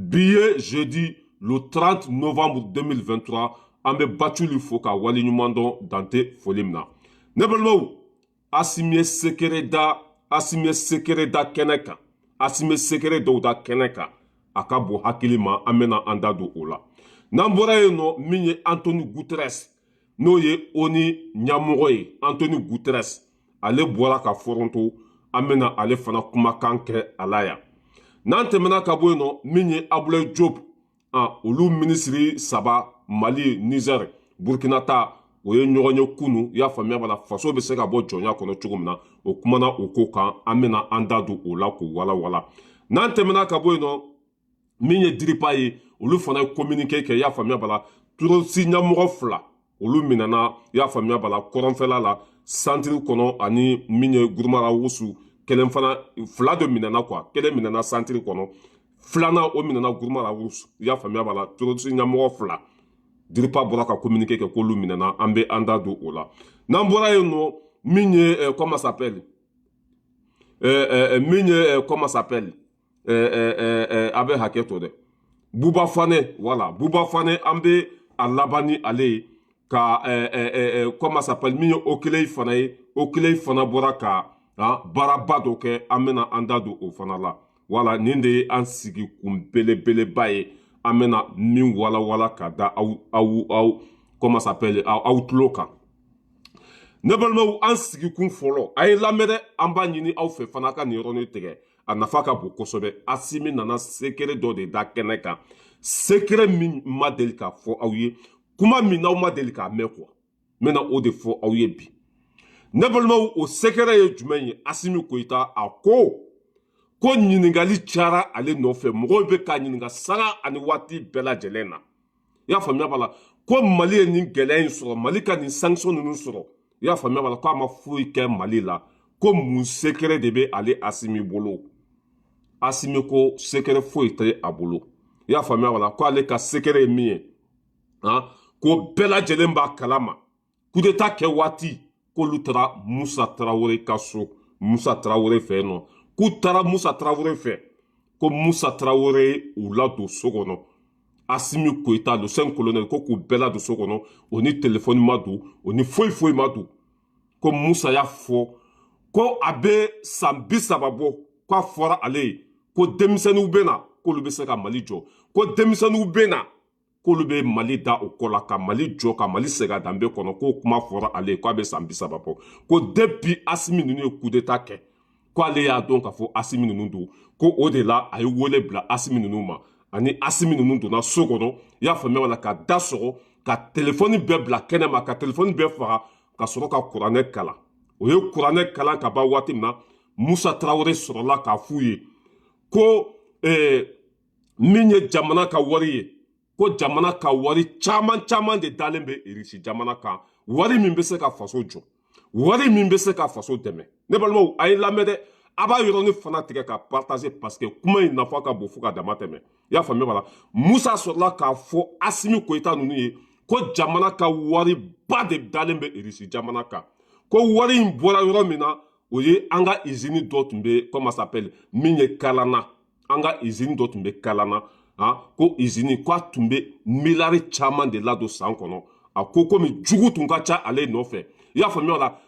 Bi ye jeudi le 30 novembre 2023. An bɛ Baculi fo ka waleɲuman dɔn dante foli min na. Ne balimaw, Asimi ye secret da, Asimi ye secret da kɛnɛ kan, Asimi ye secret dɔw da kɛnɛ kan, a ka bon hakili ma. An bɛna an da don o la. N'an bɔra yen nɔ, min ye Anthony Guterres, n'o ye ONU ɲɛmɔgɔ ye, Anthony Guterres, ale bɔra ka foronto. An bɛna ale fana kumakan kɛ a la yan. N'an tɛmɛna ka bɔ yen nɔ, min ye Abdoulaye Diop, olu minisiri saba, Mali, Niger, Burkina ta, o ye ɲɔgɔn ye kunu. I y'a faamuya b'a la, faso bɛ se ka bɔ jɔnya kɔnɔ cogo min na, o kumana o ko kan. An bɛna an da don o la k'o walawala. N'an tɛmɛna ka bɔ yen nɔ, min ye DIRPA ye, olu fana ye communiqué kɛ. I y'a faamuya b'a la, terroriste ɲɛmɔgɔ fila, olu minɛna, i y'a faamuya b'a la, kɔrɔnfɛla la, centre kɔnɔ, ani min ye Gurumara Wusu. Kelen fana, fila de minɛna quoi. Kelen minɛna centre kɔnɔ, filanan o minɛna Gurumara Wusu. I y'a faamuya b'a la, terroriste ɲɛmɔgɔ fila, DIRPA bɔra ka communiqué kɛ k'olu minɛna. An bɛ an da don o la. N'an bɔra yen nɔ, min ye comment s'appelle, min ye comment s'appelle, a bɛ hakɛ to dɛ, Buba Fane, voilà, Buba Fane, an bɛ a laban ni ale ye ka comment s'appelle, min ye OCLEI fana ye, OCLEI fana bɔra ka baaraba dɔ kɛ. An bɛna an da don o fana la. Wala nin de ye an sigi kun belebeleba ye, an bɛna min walawala ka da aw comment s'appelle, aw tulo kan. Ne balimaw, an sigikun fɔlɔ, a ye lamɛn dɛ. An b'a ɲini aw fɛ fana ka nin yɔrɔnin tigɛ, a nafa ka bon kosɛbɛ. Asimi nana secret dɔ de da kɛnɛ kan, secret min ma deli k'a fɔ aw ye, kuma min n'aw ma deli k'a mɛn quoi. N bɛna o de fɔ aw ye bi. Ne balimaw, o secret ye jumɛn ye? Asimi Goyita, a ko ɲininkali cayara ale nɔfɛ, mɔgɔw bɛ k'a ɲininka sanga ani waati bɛɛ lajɛlen na. I y'a faamuya b'a la, ko Mali ye nin gɛlɛya in sɔrɔ, Mali ka nin sanction ninnu sɔrɔ, i y'a faamuya b'a la, ko a ma foyi kɛ Mali la, ko mun secret de bɛ ale Asimi bolo? Asimi ko secret foyi tɛ a bolo. I y'a faamuya b'a la, ko ale ka secret ye min ye, han, ko bɛɛ lajɛlen b'a kalama, coup d'état kɛ waati, k'olu taara Musa Tarawele ka so, Musa Tarawele fɛ yen nɔ, k'u taara Musa Tarawele fɛ, ko Musa Tarawele u ladon so kɔnɔ. Asimi Goyita, le cinq colonel, ko k'u bɛɛ ladon so kɔnɔ, o ni telefɔni ma don, o ni foyi foyi ma don. Ko Musa y'a fɔ ko a bɛ san 30 bɔ, k'a fɔra ale ye ko denmisɛnninw bɛ na, k'olu bɛ se ka Mali jɔ, ko denmisɛnninw bɛ na, k'olu bɛ Mali da o kɔ la ka Mali jɔ, ka Mali segin a danbe kɔnɔ. K'o kuma fɔra ale ye k'a bɛ san 30 bɔ, ko depuis Asimi ninnu ye coup d'état kɛ, k'ale y'a dɔn k'a fɔ Asimi ninnu don. Ko o de la a ye wele bila Asimi ninnu ma, ani Asimi ninnu donna so kɔnɔ, i y'a faamuya wala, ka da sɔgɔ, ka telefɔni bɛɛ bila kɛnɛ ma, ka telefɔni bɛɛ faga, ka sɔrɔ ka kuranɛ kalan. O ye kuranɛ kalan ka ban waati min na, Musa Tarawele sɔrɔla k'a f'u ye ko min ye jamana ka wari ye, ko jamana ka wari caman caman de dalen bɛ Irisi jamana kan, wari min bɛ se ka faso jɔ, wari min bɛ se ka faso dɛmɛ. Ne balimaw, a ye lamɛn dɛ. A b'a yɔrɔnin fana tigɛ ka partager, parce que kuma in nafa ka bon fo ka dama tɛmɛ. I y'a faamuya b'a la, Musa sɔrɔla k'a fɔ Asimi Goyita ninnu ye ko jamana ka wari ba de dalen bɛ Irisi jamana kan, ko wari in bɔra yɔrɔ min na, o ye an ka usine dɔ tun bɛ, comment s'appelle, min ye Kalana, an ka usine dɔ tun bɛ Kalana, han, ko usine k'a tun bɛ miliyari caman de ladon san kɔnɔ. A ko komi jugu tun ka ca ale nɔfɛ, i y'a faamuya la,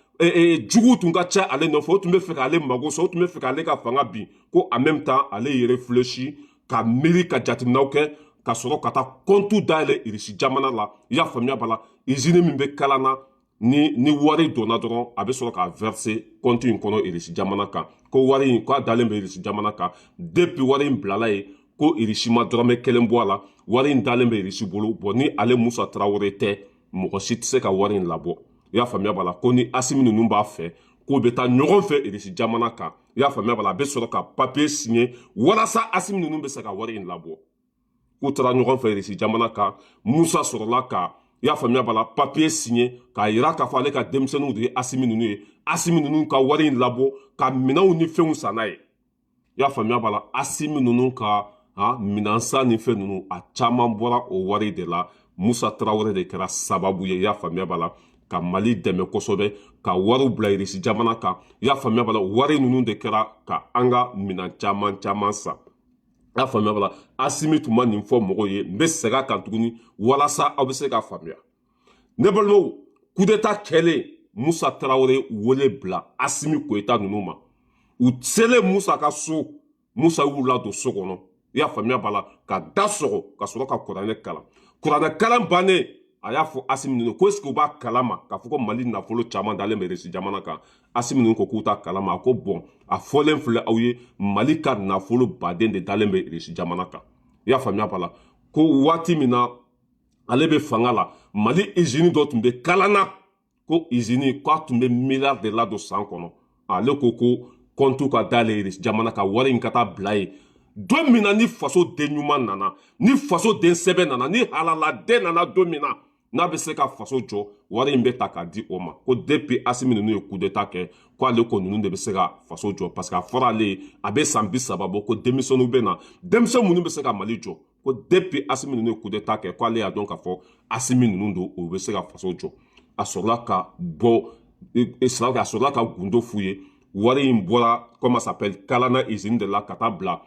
jugu tun ka ca ale nɔfɛ, o tun bɛ fɛ k'ale mago sɔrɔ, o tun bɛ fɛ k'ale ka fanga bin, ko en même temps ale ye réfléchi ka miiri ka jateminɛw kɛ, ka sɔrɔ ka taa compte dayɛlɛ Irisi jamana la. I y'a faamuya b'a la, usine min bɛ Kalana, ni wari donna dɔrɔn, a bɛ sɔrɔ ka verser compte in kɔnɔ Irisi jamana kan. Ko wari in, k'a dalen bɛ Irisi jamana kan. Depuis wari in bilala yen, ko Irisi ma dɔrɔmɛ kelen bɔ a la, wari in dalen bɛ Irisi bolo. Bɔn, ni ale Musa Tarawele tɛ, mɔgɔ si tɛ se ka wari in labɔ. I y'a faamuya b'a la, ko ni Asimi ninnu b'a fɛ k'o bɛ taa ɲɔgɔn fɛ Irisi jamana kan, i y'a faamuya b'a la, a bɛ sɔrɔ ka papier signer walasa Asimi ninnu bɛ se ka wari in labɔ. K'u taara ɲɔgɔn fɛ Irisi jamana kan, Musa sɔrɔla ka, i y'a faamuya b'a la, papier signer k'a yira k'a fɔ ale ka denmisɛnninw de ye Asimi ninnu ye, Asimi ninnu ka wari in labɔ ka minɛnw ni fɛnw san n'a ye. I y'a faamuya b'a la, Asimi ninnu ka minɛn san ni fɛn ninnu, a caman bɔra o wari de la. Musa Tarawele de kɛra sababu ye, i y'a faamuya b'a la, ka Mali dɛmɛ kosɛbɛ, ka wariw bila Irisi jamana kan. I y'a faamuya b'a la, wari ninnu de kɛra ka an ka minɛn caman caman san. Y'a faamuya bala, Asimi tun ma nin fɔ mɔgɔw ye. N bɛ segin a kan tuguni walasa aw bɛ se k'a faamuya. Ne balimaw, coup d'état kɛlen, Musa Tarawele wele bila Asimi Koyita ninnu ma. U selen Musa ka so, Musa y'u ladon so kɔnɔ, i y'a faamuya bala, ka da sɔgɔ, ka sɔrɔ ka kuranɛ kalan. Kuranɛ kalan bannen, a y'a fɔ Asimi ninnu ko est ce que u b'a kalama k'a fɔ ko Mali nafolo caman dalen bɛ Irisi jamana kan? Asimi ninnu ko k'u t'a kalama. A ko bɔn, a fɔlen filɛ aw ye, Mali ka nafolo baden de dalen bɛ Irisi jamana kan. I y'a faamuya bala, ko waati min na ale bɛ fanga la, Mali usine dɔ tun bɛ Kalan na, ko usine k'a tun bɛ miliyari de ladon san kɔnɔ. Ale ko ko compte ka dayɛlɛ jamana ka wari in ka taa bila yen. Don min na ni faso den ɲuman nana, ni faso den sɛbɛ nana, ni halaladen nana, don min na n'a bɛ se ka faso jɔ, wari in bɛ ta k'a di o ma. Ko depuis Asimi ninnu ye coup d'état kɛ, ko ale ko ninnu de bɛ se ka faso jɔ, parce que a fɔra ale ye a bɛ san 30 bɔ ko denmisɛnninw bɛ na, denmisɛn minnu bɛ se ka Mali jɔ. Ko depuis Asimi ninnu ye coup d'état kɛ, ko ale y'a dɔn k'a fɔ Asimi ninnu don, o bɛ se ka faso jɔ. A sɔrɔla ka bɔ, a sɔrɔla ka gundo f'u ye. Wari in bɔra, comment s'appelle, Kalana usine de la ka taa bila,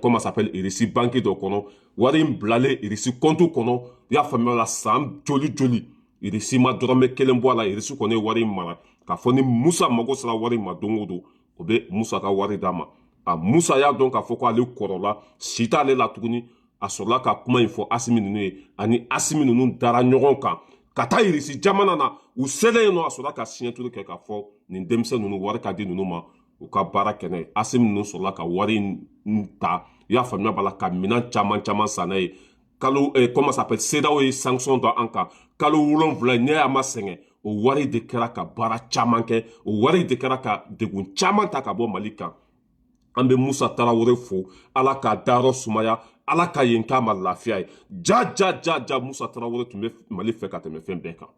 comment s'appelle, Irisi banque dɔ kɔnɔ. Wari in bilalen Irisi compte kɔnɔ, i y'a faamuya la, san joli joli, Irisi ma dɔrɔmɛ kelen bɔ a la. Irisi kɔni ye wari in mara k'a fɔ ni Musa mago sera wari ma don o don, o bɛ Musa ka wari d'a ma. A Musa y'a dɔn k'a fɔ ko ale kɔrɔla, si t'ale la tuguni. A sɔrɔla ka kuma in fɔ Asimi ninnu ye, ani Asimi ninnu dara ɲɔgɔn kan ka taa Irisi jamana na. U selen yen nɔ, a sɔrɔla ka signature kɛ k'a fɔ nin denmisɛn ninnu, wari ka di ninnu ma, u ka baara kɛnɛ. Asimi ninnu sɔrɔla ka wari in ta, i y'a faamuya b'a la, ka minɛn caman caman san n'a ye. Kalo, comment s'appelle, CEDEAO ye sanction dɔ an kan kalo 7, ne y'a ma sɛgɛn. O wari de kɛra ka baara caman kɛ, o wari de kɛra ka degun caman ta ka bɔ Mali kan. An bɛ Musa Tarawele fo, Ala k'a dayɔrɔ sumaya, Ala ka yen k'a ma lafiya ye. Ja ja ja ja, Musa Tarawele tun bɛ Mali fɛ ka tɛmɛ fɛn bɛɛ kan.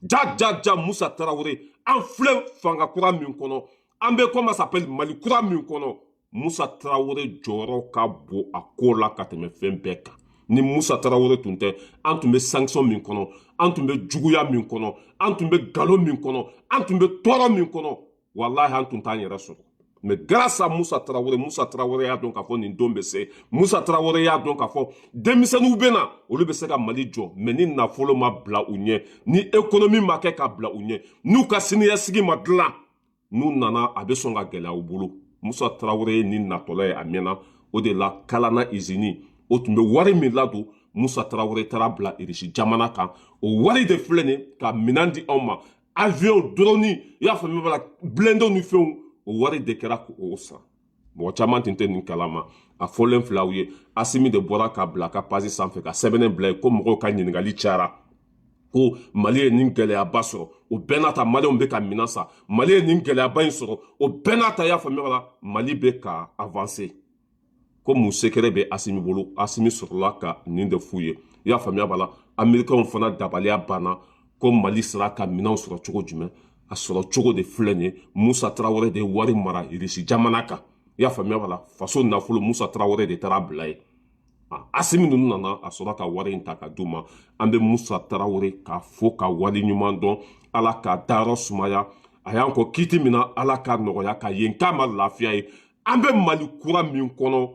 Ja ja ja, Musa Tarawele, an filɛ fanga kura min kɔnɔ, an bɛ, comment s'appelle, Mali kura min kɔnɔ, Musa Tarawele jɔyɔrɔ ka bon a ko la ka tɛmɛ fɛn bɛɛ kan. Ni Musa Tarawele tun tɛ, an tun bɛ sanction min kɔnɔ, an tun bɛ juguya min kɔnɔ, an tun bɛ nkalon min kɔnɔ, an tun bɛ tɔɔrɔ min kɔnɔ, walahi, an tun t'an yɛrɛ sɔrɔ. Mais grâce à Musa Tarawele, Musa Tarawele y'a dɔn k'a fɔ nin don bɛ se. Musa Tarawele y'a dɔn k'a fɔ denmisɛnninw bɛ na, olu bɛ se ka Mali jɔ, mais ni nafolo ma bila u ɲɛ, ni économie ma kɛ ka bila u ɲɛ, n'u ka siniɲɛsigi ma dilan, n'u nana, a bɛ sɔn ka gɛlɛya u bolo. Musa Tarawele ye nin natɔla ye a mɛnna. O de la, Kalana usine, o tun bɛ wari min ladon, Musa Tarawele taara bila Irisi jamana kan. O wari de filɛ nin ka minɛn di anw ma, avion, drone, i y'a faamuya b'a la, blindé ni fɛnw, o wari de kɛra k'o san. Mɔgɔ caman tun tɛ nin kalama. A fɔlen filɛ aw ye, Asimi de bɔra ka bila a ka page sanfɛ ka sɛbɛnnen bila yen ko mɔgɔw ka ɲininkali cayara, ko Mali ye nin gɛlɛyaba sɔrɔ, o bɛɛ n'a ta, Maliyɛnw bɛ ka minɛn san. Mali ye nin gɛlɛyaba in sɔrɔ, o bɛɛ n'a ta, i y'a faamuya la, Mali bɛ ka avancer. Ko mun secret bɛ Asimi bolo? Asimi sɔrɔla ka nin de f'u ye, i y'a faamuya b'a la. Américains fana dabaliya banna ko Mali sera ka minɛnw sɔrɔ cogo jumɛn? A sɔrɔ cogo de filɛ nin ye: Musa Tarawele de ye wari mara Irisi jamana kan, i y'a faamuya b'a la. Faso nafolo, Musa Tarawele de taara bila yen. Asimi ninnu nana, a sɔrɔ ka wari in ta ka d'u ma. An bɛ Musa Tarawele k'a fo ka wali ɲuman dɔn, Ala k'a dayɔrɔ sumaya. A y'an kɔ kiiti min na, Ala ka nɔgɔya ka yen k'a ma lafiya ye. An bɛ Mali kura min kɔnɔ,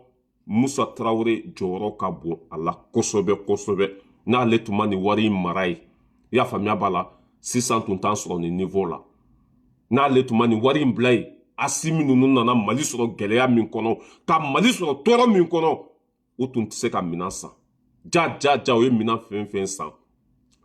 Musa Tarawele jɔyɔrɔ ka bon a la kosɛbɛ kosɛbɛ. N'ale tun ma nin wari in mara ye, i y'a faamuya b'a la, sisan tun t'an sɔrɔ nin niveau la. N'ale tun ma nin wari in bila yen, Asimi ninnu nana Mali sɔrɔ gɛlɛya min kɔnɔ, ka Mali sɔrɔ tɔɔrɔ min kɔnɔ, o tun tɛ se ka minɛn san. Ja ja ja, o ye minɛn fɛn fɛn san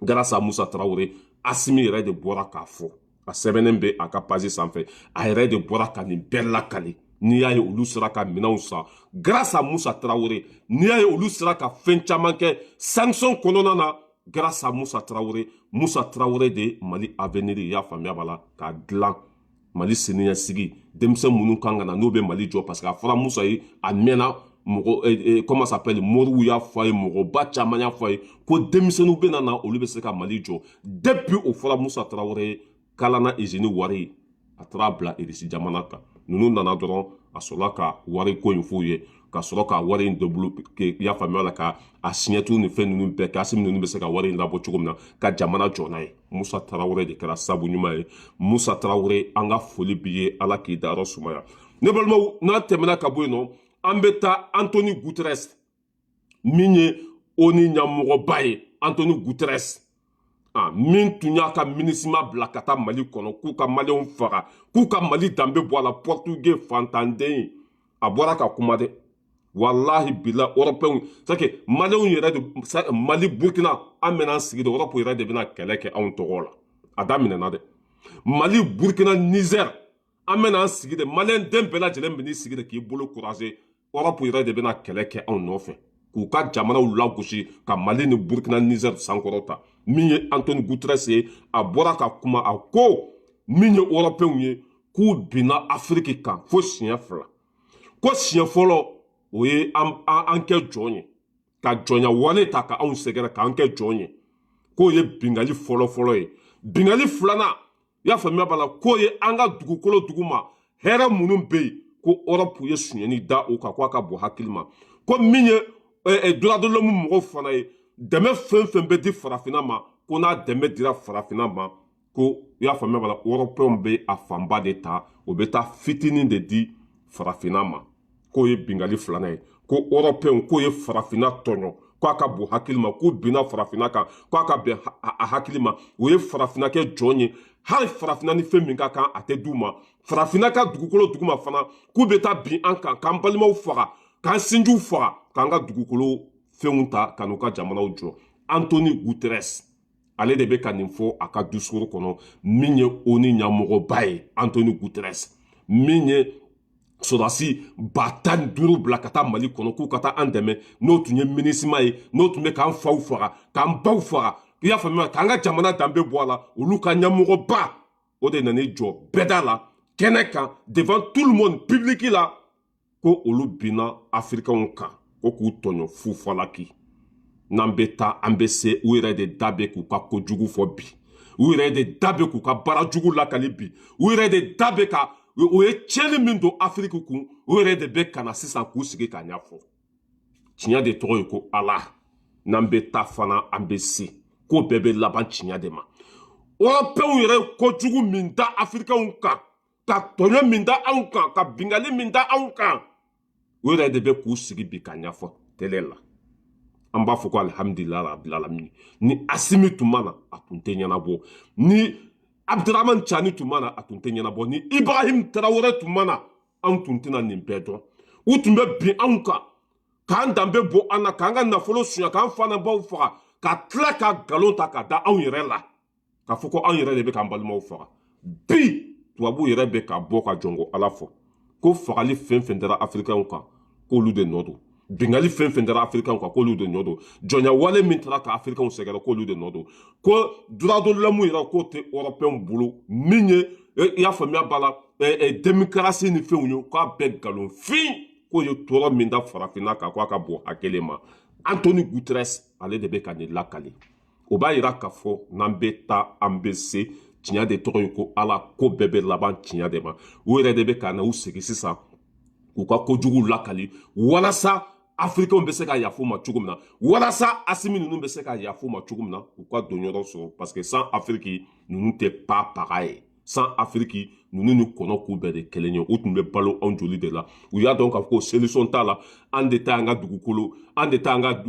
grâce à Musa Tarawele. Asimi yɛrɛ de bɔra k'a fɔ, a sɛbɛnnen bɛ a ka page sanfɛ, a yɛrɛ de bɔra ka nin bɛɛ lakale. N'i y'a ye olu sera ka minɛnw san grâce à Musa Tarawele, n'i y'a ye olu sera ka fɛn caman kɛ sanction kɔnɔna na grâce à Musa Tarawele, Musa Tarawele de Mali avenir, i y'a faamuya b'a la, k'a dilan Mali siniɲɛsigi, denmisɛn minnu kan ka na, n'o bɛ Mali jɔ. Parce que a fɔra Musa ye a mɛnna, mɔgɔ, comment s'appelle, moriw y'a fɔ a ye, mɔgɔba caman y'a fɔ a ye ko denmisɛnninw bɛ na, olu bɛ se ka Mali jɔ. Depuis o fɔra Musa Tarawele ye, Kalana usine wari, a taara bila Irisi jamana kan. Ninnu nana dɔrɔn, a sɔrɔla ka wari ko in f'u ye, ka sɔrɔ ka wari in débloquer, i y'a faamuya la, ka a signature ni fɛn ninnu bɛɛ kɛ. Asimi ninnu bɛ se ka wari in labɔ cogo min na ka jamana jɔ n'a ye, Musa Tarawele de kɛra sabu ɲuman ye. Musa Tarawele, an ka foli b'i ye, Ala k'i dayɔrɔ sumaya. Ne balimaw, n'a tɛmɛna ka bɔ yen nɔ, An bɛ taa Anthony Guterres, min ye ONU ɲɛmɔgɔba ye. Anthony Guterres, ah, min tun y'a ka MINUSMA bila ka taa Mali kɔnɔ k'u ka Maliyɛnw faga, k'u ka Mali danbe bɔ a la, portugais fantanden, a bɔra ka kuma dɛ. Walahi bila, Européen, c'est que Maliyɛnw yɛrɛ de, Mali, Burkina, an bɛna an sigi de, Europe yɛrɛ de bɛna kɛlɛ kɛ anw tɔgɔ la. A daminɛna dɛ. Mali, Burkina, Niger, an bɛna an sigi de, Maliyɛn den bɛɛ lajɛlen bɛ n'i sigi de k'i bolo croiser, Europe yɛrɛ de bɛna kɛlɛ kɛ anw nɔfɛ k'u ka jamanaw lagosi ka Mali ni Burkina, Niger sankɔrɔta. Min ye Anthony Guterres ye, a bɔra ka kuma. A ko min ye Européenw ye, k'u binna Afiriki kan fo siɲɛ fila. Ko siɲɛ fɔlɔ, o ye an kɛ jɔn ye, ka jɔnya wale ta ka anw sɛgɛrɛ k'an kɛ jɔn ye, k'o ye bingali fɔlɔ fɔlɔ ye. Bingali filanan, i y'a faamuya b'a la, k'o ye an ka dugukolo duguma hɛrɛ minnu bɛ yen, ko Europe ye sonyɛni da o kan, k'a ka bon hakili ma. Ko min ye droit de l'homme mɔgɔw fana ye, dɛmɛ fɛn fɛn bɛ di farafinna ma, ko n'a dɛmɛ dira farafinna ma, ko i y'a faamuya b'a la, Européenw bɛ a fanba de ta, o bɛ taa fitinin de di farafinna ma. K'o ye bingali filanan ye. Ko Européenw k'o ye farafinna tɔɲɔ, k'a ka bon hakili ma, k'u binna farafinna kan, k'a ka bɛn a hakili ma. O ye farafinna kɛ jɔn ye, hali farafinna ni fɛn min ka kan, a tɛ d'u ma. Farafinna ka dugukolo duguma fana, k'u bɛ taa bin an kan, k'an balimaw faga, k'an sinjiw faga, k'an ka dugukolo fɛnw ta ka n'u ka jamanaw jɔ. Anthony Guterres, ale de bɛ ka nin fɔ a ka discours kɔnɔ. Min ye ONU ɲɛmɔgɔba ye, Anthony Guterres, min ye sɔrɔdasi 15 000 bila ka taa Mali kɔnɔ k'u ka taa an dɛmɛ, n'o tun ye MINUSMA ye, n'o tun bɛ k'an faw faga, k'an baw faga, i y'a faamuya, k'an ka jamana danbe bɔ a la, olu ka ɲɛmɔgɔba, o de nan'i jɔ bɛɛda la, kɛnɛ kan, devant tout le monde, public la, ko olu binna Afirikɛnw kan, ko k'u tɔɲɔ fufalaki. N'an bɛ taa, an bɛ se. U yɛrɛ de da bɛ k'u ka kojugu fɔ bi, u yɛrɛ de da bɛ k'u ka baara jugu lakali bi, u yɛrɛ de da bɛ ka o ye tiɲɛni min don Afiriki kun, u yɛrɛ de bɛ ka na sisan k'u sigi k'a ɲɛfɔ. Tiɲɛ de tɔgɔ ye ko Ala. N'an bɛ taa fana, an bɛ se. Ko bɛɛ bɛ laban tiɲɛ de ma. Européenw yɛrɛ ye kojugu min da Afirikɛnw kan, ka tɔɲɔ min da anw kan, ka bingali min da anw kan, u yɛrɛ de bɛ k'u sigi bi k'a ɲɛfɔ télé la. An b'a fɔ ko alihamudulila rabil alamin. Ni Asimi tun ma na, a tun tɛ ɲɛnabɔ. Ni Abdurahman Cani tun ma na, a tun tɛ ɲɛnabɔ. Ni Ibrahim Tarawele tun ma na, anw tun tɛna nin bɛɛ dɔn. U tun bɛ bin anw kan, k'an danbe bɔ an na, k'an ka nafolo suɲɛ, k'an fa baw faga, ka tila ka nkalon ta ka da anw yɛrɛ la, k'a fɔ ko anw yɛrɛ de bɛ k'an balimaw faga. Bi tubabuw yɛrɛ bɛ ka bɔ ka jɔnko Ala fɔ ko fagali fɛn fɛn dara Afirikɛnw kan, k'olu de nɔ don. Bingali fɛn fɛn dara Afirikɛnw kan, k'olu de nɔ don. Jɔnya wale min taara ka Afirikɛnw sɛgɛrɛ, k'olu de nɔ don. Ko droit de l'homme yɛrɛ, k'o tɛ Européenw bolo. Min ye, i y'a faamuya b'a la, démocratie ni fɛnw ye, k'a bɛɛ nkalonfin, k'o ye tɔɔrɔ min da farafinna kan, k'a ka bon hakili ma. Anthony Guterres, ale de bɛ ka nin lakali. O b'a yira k'a fɔ n'an bɛ taa, an bɛ se. Tiɲɛ de tɔgɔ ye ko Ala. Ko bɛɛ bɛ laban tiɲɛ de ma. U yɛrɛ de bɛ ka na u sigi sisan k'u ka kojugu lakali, walasa Afirikɛnw bɛ se ka yafa u ma cogo min na, walasa Asimi ninnu bɛ se ka yafa u ma cogo min na, u ka don ɲɔgɔn sɔrɔ. Parce que sans Afiriki, ninnu tɛ pa paga ye. Sans Afiriki, ninnu ni kɔnɔ k'u bɛɛ de kelen ye. U tun bɛ balo anw joli de la. U y'a dɔn k'a fɔ ko solution t'a la. An de ta an ka dugukolo, an de ta an ka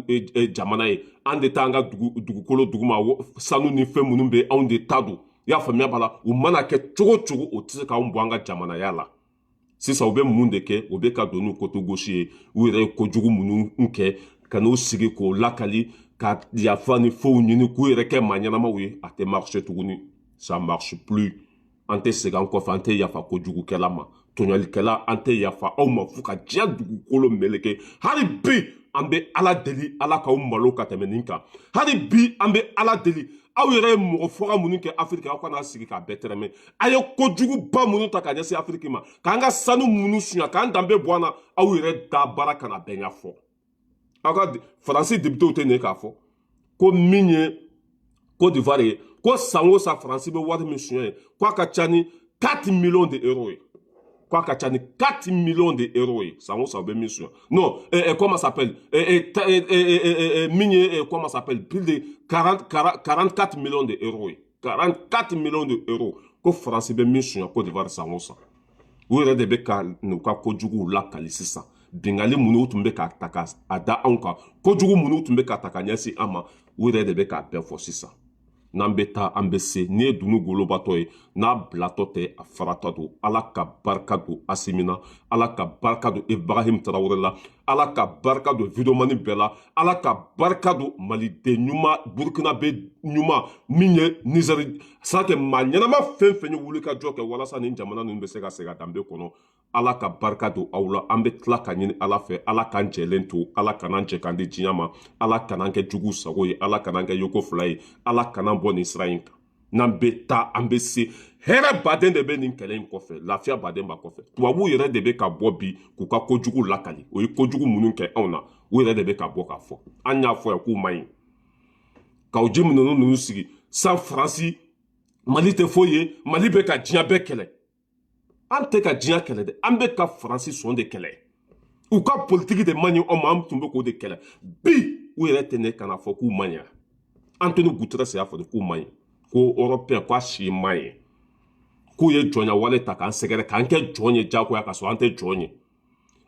jamana ye, an de ta an ka dugukolo duguma sanu ni fɛn minnu bɛ, anw de ta don. I y'a faamuya b'a la, u mana kɛ cogo o cogo, o tɛ se k'anw bɔ an ka jamanaya la. Sisan u bɛ mun de kɛ? U bɛ ka don n'u kotogosi ye. U yɛrɛ ye kojugu minnu kɛ, ka n'u sigi k'o lakali, ka yafa ni fɛnw ɲini, k'u yɛrɛ kɛ maa ɲɛnamaw ye, a tɛ marcher tuguni, ça marche plus. An tɛ segin an kɔfɛ, an tɛ yafa kojugukɛla ma, tɔɲɔlikɛla, an tɛ yafa aw ma fo ka diɲɛ dugukolo meleke. Hali bi an bɛ Ala deli, Ala k'aw malo ka tɛmɛ nin kan. Hali bi an bɛ Ala deli, aw yɛrɛ ye mɔgɔ faga minnu kɛ Afiriki, aw kana sigi k'a bɛɛ tɛrɛmɛ. A ye kojuguba minnu ta ka ɲɛsin Afiriki ma, k'an ka sanu minnu suɲɛ, k'an danbe bɔ an na, aw yɛrɛ da baara kana bɛɛ ɲɛfɔ. Aw ka Faransi députéw tɛ nin ye k'a fɔ ko min ye Côte d'Ivoire ye, ko san o san Faransi bɛ wari min suɲɛ ye, k'a ka ca ni 4 millions de euros ye, k'a ka ca ni 4 millions de euros ye san o san u bɛ min suɲɛ. Non, comment ça s'appelle, min ye, comment ça s'appelle, plus de 40, 44 millions de euros ye, 44 millions de euros, ko Faransi bɛ min suɲɛ Côte d'Ivoire san o san. U yɛrɛ de bɛ ka n'u ka kojuguw lakali sisan. Bingali minnu tun bɛ ka ta ka a da anw kan, kojugu minnu tun bɛ ka ta ka ɲɛsin an ma, u yɛrɛ de bɛ k'a bɛɛ fɔ sisan. N'an bɛ taa, an bɛ se. N'i ye dunu golobatɔ ye, n'a bilatɔ tɛ, a farata don. Ala ka barika don Asimi na, Ala ka barika don Ibrahim Tarawele la, Ala ka barika don videomani bɛɛ la, Ala ka barika don Maliden ɲuman, Burukinabe ɲuman, min ye Nizɛri sake maa ɲɛnama fɛn fɛn ye wuli ka jɔ kɛ walasa nin jamana ninnu bɛ se ka segin a danbe kɔnɔ. Ala ka barika don aw la. An bɛ tila ka ɲini Ala fɛ, Ala k'an jɛlen to, Ala kan'an cɛ k'an di diɲɛ ma, Ala kan'an kɛ jugu sago ye, Ala kan'an kɛ yoko fila ye, Ala kan'an bɔ nin sira in kan. N'an bɛ taa, an bɛ se. Hɛrɛ baden de bɛ nin kɛlɛ in kɔfɛ, lafiya baden b'a kɔfɛ. Tubabuw yɛrɛ de bɛ ka bɔ bi k'u ka kojugu lakali. O ye kojugu minnu kɛ anw na, u yɛrɛ de bɛ ka bɔ k'a fɔ. An y'a fɔ yan k'u man ɲi k'aw ji minnu sigi san Faransi. Mali tɛ foyi ye, Mali bɛ ka diɲɛ bɛɛ kɛlɛ. An tɛ ka diɲɛ kɛlɛ dɛ, an bɛ ka Faransi sɔn de kɛlɛ. U ka politiki de man ɲi anw ma, an tun bɛ k'o de kɛlɛ. Bi u yɛrɛ tɛ ne kana fɔ k'u man ɲi. Antonio Guterres y'a fɔ de k'u man ɲi, ko européen k'a si man ɲi, k'u ye jɔnya wale ta k'an sɛgɛrɛ, k'an kɛ jɔn ye diyagoya, ka sɔrɔ an tɛ jɔn ye.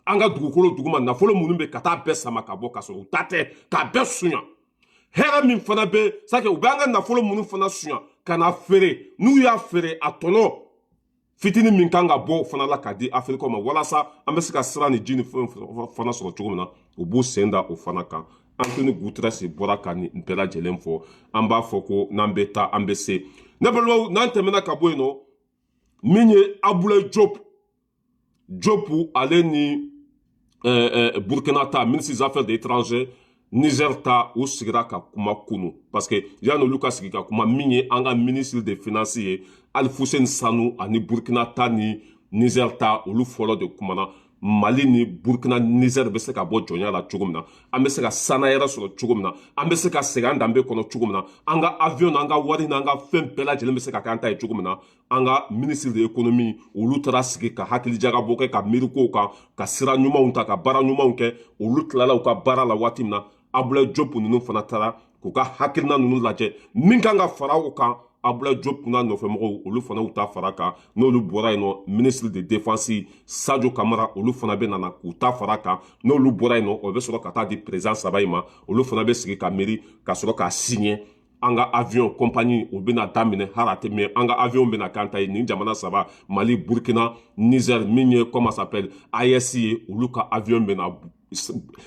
An ka dugukolo duguma nafolo minnu bɛ ka taa bɛɛ sama ka bɔ, ka sɔrɔ u ta tɛ, k'a bɛɛ sunya. Hɛrɛ min fana bɛ sake, u bɛ an ka nafolo minnu fana sunya ka na feere, n'u y'a feere, a tɔnɔ fitinin min kan ka bɔ o fana la k'a di Afiriki ma, walasa an bɛ se ka sira ni ji ni fɛn fana sɔrɔ cogo min na, u b'u sen da o fana kan. Antonio Guterres bɔra ka nin bɛɛ lajɛlen fɔ. An b'a fɔ ko n'an bɛ taa, an bɛ se. Ne balimaw, n'an tɛmɛna ka bɔ yen nɔ, min ye Abdoulaye Diop, Diop ale ni Burkina ta ministre des affaires étrangères, Niger ta, u sigira ka kuma kunu, parce que yanni olu ka sigi ka kuma, min ye an ka ministre de finance ye, Alifuseni Sanu, ani Burkina ta ni Niger ta, olu fɔlɔ de kumana. Mali ni Burkina, Niger bɛ se ka bɔ jɔnya la cogo min na, an bɛ se ka sana yɛrɛ sɔrɔ cogo min na, an bɛ se ka segin an danbe kɔnɔ cogo min na, an ka avion n'an ka wari n'an ka fɛn bɛɛ lajɛlen bɛ se ka k'an ta ye cogo min na. An ka ministre de économie, olu taara sigi ka hakilijagabɔ kɛ, ka miirikow kan, ka sira ɲumanw ta, ka baara ɲumanw kɛ. Olu tilala u ka baara la waati min na, Abdoulaye Diop ninnu fana taara k'u ka hakilina ninnu lajɛ min kan ka fara o kan. Abdoulaye Diop n'a nɔfɛmɔgɔw, olu fana y'u ta fara kan. N'olu bɔra yen nɔ, ministre de défense Sadio Kamara, olu fana bɛ nana k'u ta fara kan. N'olu bɔra yen nɔ, o bɛ sɔrɔ ka taa di président saba in ma. Olu fana bɛ sigi ka miiri ka sɔrɔ k'a signer. An ka avion compagnie, o bɛna daminɛ hali a tɛ mɛn. An ka avion bɛna k'an ta ye. Nin jamana saba, Mali, Burkina, Niger, min ye comment s'appelle AES ye, olu ka avion bɛna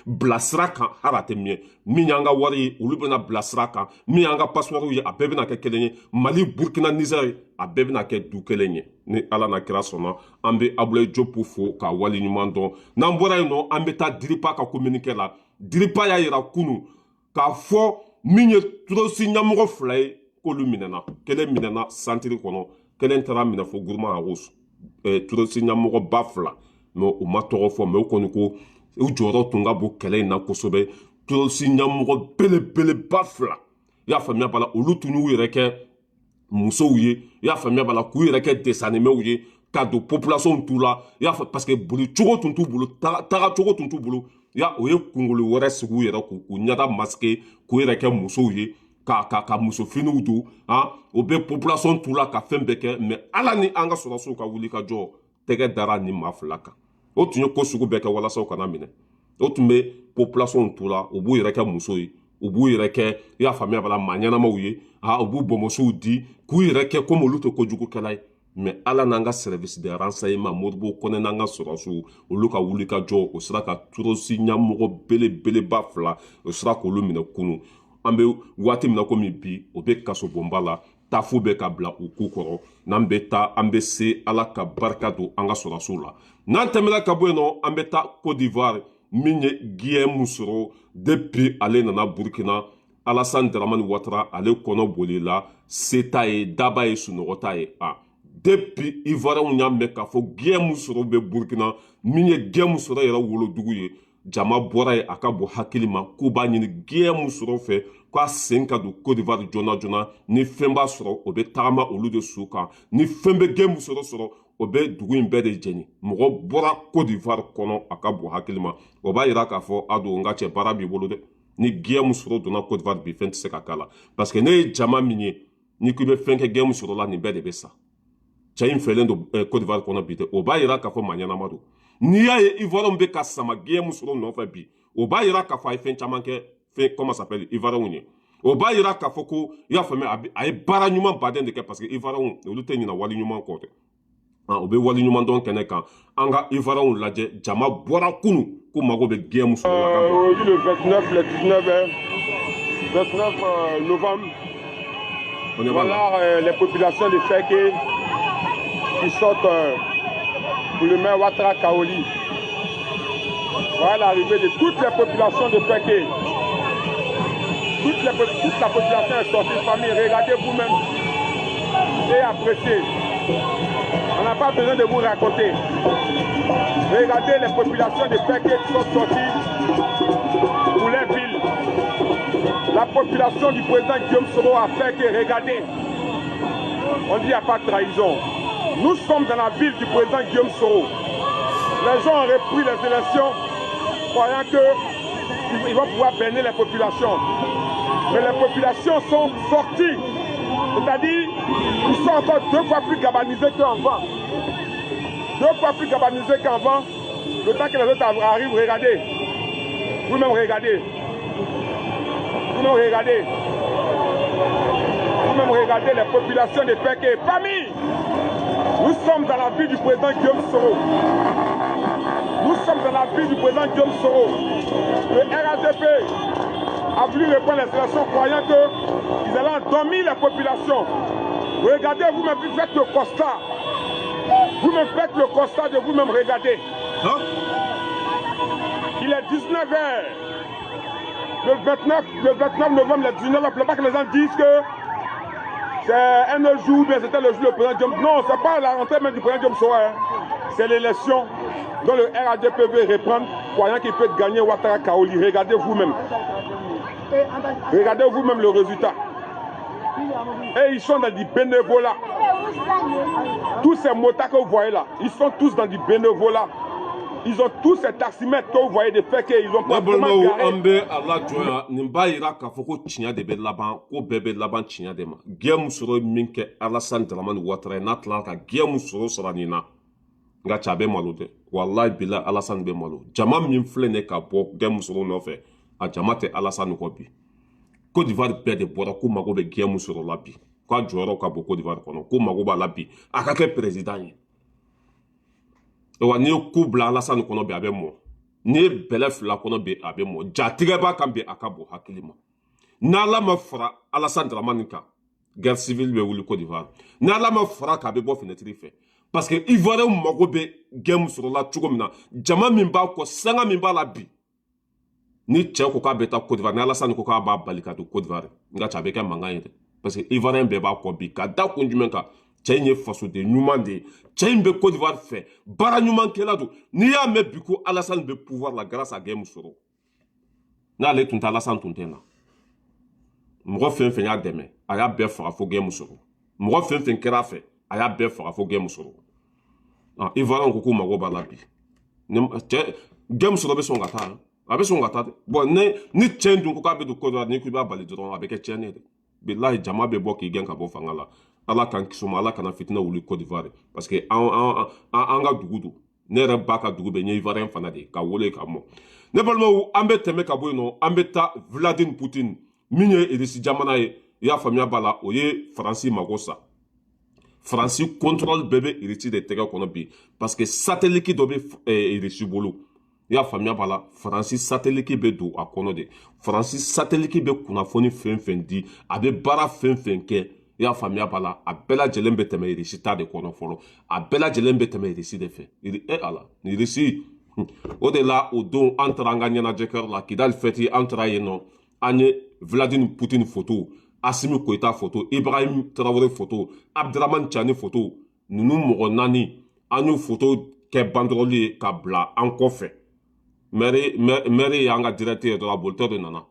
bila sira kan hali a tɛ mɛn. Min y'an ka wari ye, olu bɛna bila sira kan. Min y'an ka passeport ye, a bɛɛ bɛna kɛ kelen ye. Mali, Burkina, Niger, a bɛɛ bɛna kɛ du kelen ye ni Ala na kira sɔnna. An bɛ Abdoulaye Diop fo k'a wale ɲuman dɔn. N'an bɔra yen nɔ, an bɛ taa Diripa ka communiqué la. Diripa y'a yira kunu k'a fɔ min ye terroriste ɲɛmɔgɔ fila ye, k'olu minɛna. Kelen minɛna santiri kɔnɔ, kelen taara minɛ fo Gourma Rharous. Terroriste ɲɛmɔgɔba fila, mais u ma tɔgɔ fɔ, mais u kɔni ko u jɔyɔrɔ tun ka bon kɛlɛ in na kosɛbɛ. Terroriste ɲɛmɔgɔ belebeleba fila, i y'a faamuya b'a la, olu tun y'u yɛrɛ kɛ musow ye, i y'a faamuya b'a la, k'u yɛrɛ kɛ dessin animéw ye ka don population t'u la, i y'a fɔ, parce que boli cogo tun t'u bolo, taga cogo tun t'u bolo. Ya o ye kunkolo wɛrɛ sigi u yɛrɛ k'u ɲɛda masqué, k'u yɛrɛ kɛ musow ye, ka muso finiw don. Han, o bɛ population t'u la ka fɛn bɛɛ kɛ. Mais Ala ni an ka sɔrɔsiw ka wuli ka jɔ, tɛgɛ dara ni maa fila kan. O tun ye ko sugu bɛɛ kɛ walasa u kana minɛ. O tun bɛ population t'u la, u b'u yɛrɛ kɛ muso ye, u b'u yɛrɛ kɛ, i y'a faamuya b'a la, maa ɲɛnamaw ye. Ha, u b'u bɔnbɔsiw di k'u yɛrɛ kɛ komi olu tɛ kojugukɛla ye. Mais Ala n'an ka service de renseignement, Modibo Kɔnɛ n'an ka sɔrɔsiw, olu ka wuli ka jɔ, o sera ka terroriste ɲɛmɔgɔ belebeleba fila, o sera k'olu minɛ kunu. An bɛ waati min na komi bi, o bɛ kasobonba la, tafu bɛ ka bila u ku kɔrɔ. N'an bɛ taa, an bɛ se. Ala ka barika don an ka sɔrɔsiw la. N'an tɛmɛna ka bɔ yen nɔ, an bɛ taa Côte d'Ivoire. Min ye Guillaume sɔrɔ, depuis ale nana Burkina, Alassane Dramane Ouattara ale kɔnɔ bolila, se t'a ye, daba ye, sunɔgɔ t'a ye. A depuis Ivoirienw y'a mɛn k'a fɔ Guillaume sɔrɔ bɛ Burkina, min ye Guillaume sɔrɔ yɛrɛ wolodugu ye, jama bɔra yen a ka bon hakili ma k'u b'a ɲini Guillaume sɔrɔ fɛ k'a sen ka don Côte d'Ivoire joona joona. Ni fɛn b'a sɔrɔ, o bɛ tagama olu de su kan. Ni fɛn bɛ Guillaume sɔrɔ, o bɛ dugu in bɛɛ de jɛni. Mɔgɔ bɔra Côte d'Ivoire kɔnɔ, a ka bon hakili ma. O b'a yira k'a fɔ a don n ka cɛ, baara b'i bolo dɛ. Ni Guillaume sɔrɔ donna Côte d'Ivoire bi, fɛn tɛ se ka k'a la, parce que ne ye jama min ye, n'i ko i bɛ fɛn kɛ Guillaume sɔrɔ la, nin bɛɛ de bɛ sa. Cɛ in fɛlen don Côte d'Ivoire kɔnɔ bi dɛ. O b'a yira k'a fɔ maa ɲɛnama don. N'i y'a ye Ivoiriyɛnw bɛ ka sama Guillaume Soro nɔfɛ bi, o b'a yira k'a fɔ a ye fɛn caman kɛ fɛn, comment s'appelle, Ivoiriyɛnw ye. O b'a yira k'a fɔ ko, i y'a faamuya, a ye baara ɲuman baden de kɛ, parce que Ivoiriyɛnw, olu tɛ ɲinɛ wali ɲuman kɔ dɛ. O bɛ wali ɲuman dɔn kɛnɛ kan. An ka Ivoiriyɛnw lajɛ, jama bɔra kunu ko mago bɛ Guillaume Soro la. Aujourd'hui, le 29, le 19, 29 novembre, voilà les populations de Ferké qui sortent pour le maire Ouattara Kaoli. Voilà l'arrivée de toutes les populations de Ferké. Toute la population est sortie, famille, regardez vous-même et appréciez. On n'a pas besoin de vous raconter. Regardez les populations de Ferké qui sont sorties pour les villes. La population du président Guillaume Soro a Ferké, regardez. On dit qu'il n'y a pas de trahison. Nous sommes dans la ville du président Guillaume Soro. Les gens ont repris les élections croyant qu'ils vont pouvoir berner les populations. Mais les populations sont sorties. C'est-à-dire, ils sont encore deux fois plus galvanisés qu'avant. Deux fois plus galvanisés qu'avant. Le temps que les autres arrivent, regardez. Vous-même regardez. Vous-même regardez. Vous-même regardez les populations de Ferké. Famille, nous sommes dans la ville du président Guillaume Soro. Nous sommes dans la ville du président Guillaume Soro. Le RADP a voulu reprendre les élections croyant qu'ils allaient endormir les populations. Regardez vous-même, faites le constat. Vous-même faites le constat de vous-même, regardez. Hein? Il est 19h. Le 29 novembre, les 19h, il ne faut pas que les gens disent que c'est un autre jour, bien c'était le jour du président Guillaume. Non, ce n'est pas la rentrée même du président Guillaume Soro. Hein. C'est l'élection dont le RADP veut reprendre, croyant qu'il peut gagner Ouattara Kaoli. Regardez vous-même. Regardez vous-même le résultat. Et ils sont dans du bénévolat. Tous ces motards que vous voyez là, ils sont tous dans du bénévolat. Ils ont tous ces taximètres que vous voyez de fait qu'ils ont Ne balimaw, an bɛ a lajɔ yan. Nin b'a yira k'a fɔ ko tiɲɛ de bɛ laban, ko bɛɛ bɛ laban tiɲɛ de ma. Guillaume Soro ye min kɛ Alassane Dramane Ouattara ye, n'a tilala ka Guillaume Soro sara nin na, nka cɛ, a bɛ malo dɛ. Walayi bila, Alassane bɛ malo. Jama min filɛ nin ye ka bɔ Guillaume Soro nɔfɛ, a jama tɛ Alassane kɔ bi. Côte d'Ivoire bɛɛ de bɔra ko mago bɛ Guillaume Soro la bi, k'a jɔyɔrɔ ka bon Côte d'Ivoire kɔnɔ, ko mago b'a la bi, a ka kɛ président ye. Wa n'i ye ko bila Alassane kɔnɔ bi, a bɛ mɔ. N'i ye bɛlɛ fila kɔnɔ bi, a bɛ mɔ. Jatigɛ b'a kan bi, a ka bon hakili ma. N'Ala ma fara Alassane Dramane kan, guerre civile bɛ wuli Côte d'Ivoire. N'Ala ma fara kan, a bɛ bɔ fenêtre fɛ, parce que Ivoirien mago bɛ Guillaume Soro la cogo min na, jama min b'a kɔ, sanga min b'a la bi, ni cɛ ko k'a bɛ taa Côte d'Ivoire, ni Alassane ko k'a b'a bali ka don Côte d'Ivoire, n ka cɛ, a bɛ kɛ mankan ye dɛ, parce que Ivoirien bɛɛ b'a kɔ bi. Ka da kun jumɛn kan? Cɛ in ye fasoden ɲuman de ye, cɛ in bɛ Côte d'Ivoire fɛ, baara ɲumankɛla don. N'i y'a mɛn bi ko Alassane bɛ pouvoir la grâce à Guillaume Soro, n'ale tun tɛ, Alassane tun tɛ na. Mɔgɔ fɛn fɛn y'a dɛmɛ, a y'a bɛɛ faga fo Guillaume Soro. Mɔgɔ fɛn fɛn kɛra a fɛ, a y'a bɛɛ faga fo Guillaume Soro. Ah, Ivoirien ko k'u mago b'a la bi. Ni cɛ Guillaume Soro bɛ sɔn ka taa, a bɛ sɔn ka taa dɛ. Bon, ni cɛ in dun ko k'a bɛ don Côte d'Ivoire, n'i ko i b'a bali dɔrɔn, a bɛ kɛ tiɲɛni ye dɛ. Bilahi, jama bɛ bɔ k'i gɛn ka bɔ fanga la. Ala k'an kisi o ma, Ala kana fitinɛ wuli Côte d'Ivoire, parce que an ka dugu don. Ne yɛrɛ ba ka dugu bɛ n ye Ivoirien fana de ye, ka wolo ka mɔ. Ne balimaw, an bɛ tɛmɛ ka bɔ yen nɔ, an bɛ taa Vladimir Poutine min ye Irisi jamana ye. I y'a faamuya b'a la, o ye Faransi mago sa. Faransi contrôle bɛɛ bɛ Irisi de tɛgɛ kɔnɔ bi, parce que satellite dɔ bɛ Irisi bolo. I y'a faamuya b'a la, Faransi satellite bɛ don a kɔnɔ de. Faransi satellite bɛ kunnafoni fɛn fɛn di, a bɛ baara fɛn fɛn kɛ, i y'a faamuya b'a la, a bɛɛ lajɛlen bɛ tɛmɛ Irisi ta de kɔnɔ fɔlɔ. A bɛɛ lajɛlen bɛ tɛmɛ Irisi de fɛ. E Ala, Irisi o de la. O don, an taara an ka ɲɛnajɛkɛyɔrɔ la, Kidali fɛti, an taara yen nɔ, an ye Vladimir Poutine photo, Assimi Goïta photo, Ibrahim Traoré photo, Abdramane Tiani photo, ninnu mɔgɔ naani, an y'u photo kɛ banderole ye ka bila an kɔfɛ. Maire y'an ka direct ye dɔrɔn, a bolitɔ de nana.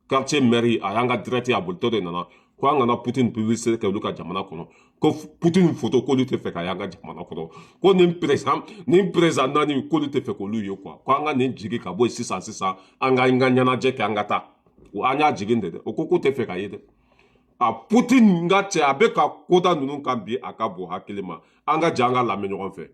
Quartier maire, a y'an ka direct ye, a bolitɔ de nana ko an kana Poutine publicité kɛ olu ka jamana kɔnɔ, ko Poutine photo, k'olu tɛ fɛ ka y'an ka jamana kɔnɔ, ko nin président naani, k'olu tɛ fɛ k'olu ye quoi, ko an ka nin jigi ka bɔ yen sisan sisan, an ka ɲɛnajɛ kɛ, an ka taa. An y'a jigin de dɛ, o ko k'u tɛ fɛ ka ye dɛ. A Poutine, n ka cɛ, a bɛ ka koda ninnu kan bi, a ka bon hakili ma. An ka jɛ an ka lamɛn ɲɔgɔn fɛ.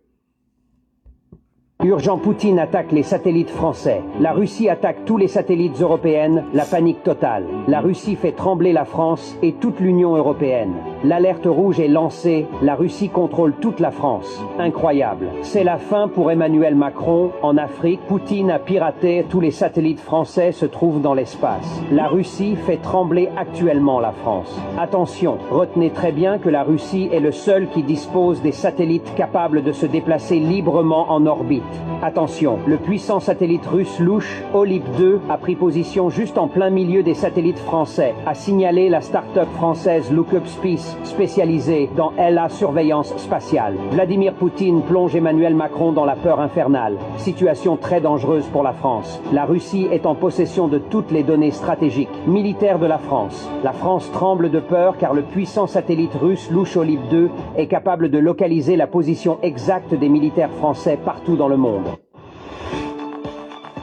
Urgent, Poutine attaque les satellites français. La Russie attaque tous les satellites européennes. La panique totale. La Russie fait trembler la France et toute l'Union européenne. L'alerte rouge est lancée. La Russie contrôle toute la France. Incroyable. C'est la fin pour Emmanuel Macron. En Afrique, Poutine a piraté tous les satellites français se trouvent dans l'espace. La Russie fait trembler actuellement la France. Attention, retenez très bien que la Russie est le seul qui dispose des satellites capables de se déplacer librement en orbite. Attention, le puissant satellite russe louche Olip 2 a pris position juste en plein milieu des satellites français, a signalé la start-up française Lookup Space spécialisée dans la surveillance spatiale. Vladimir Poutine plonge Emmanuel Macron dans la peur infernale. Situation très dangereuse pour la France. La Russie est en possession de toutes les données stratégiques militaires de la France. La France tremble de peur car le puissant satellite russe louche Olip 2 est capable de localiser la position exacte des militaires français partout dans le monde.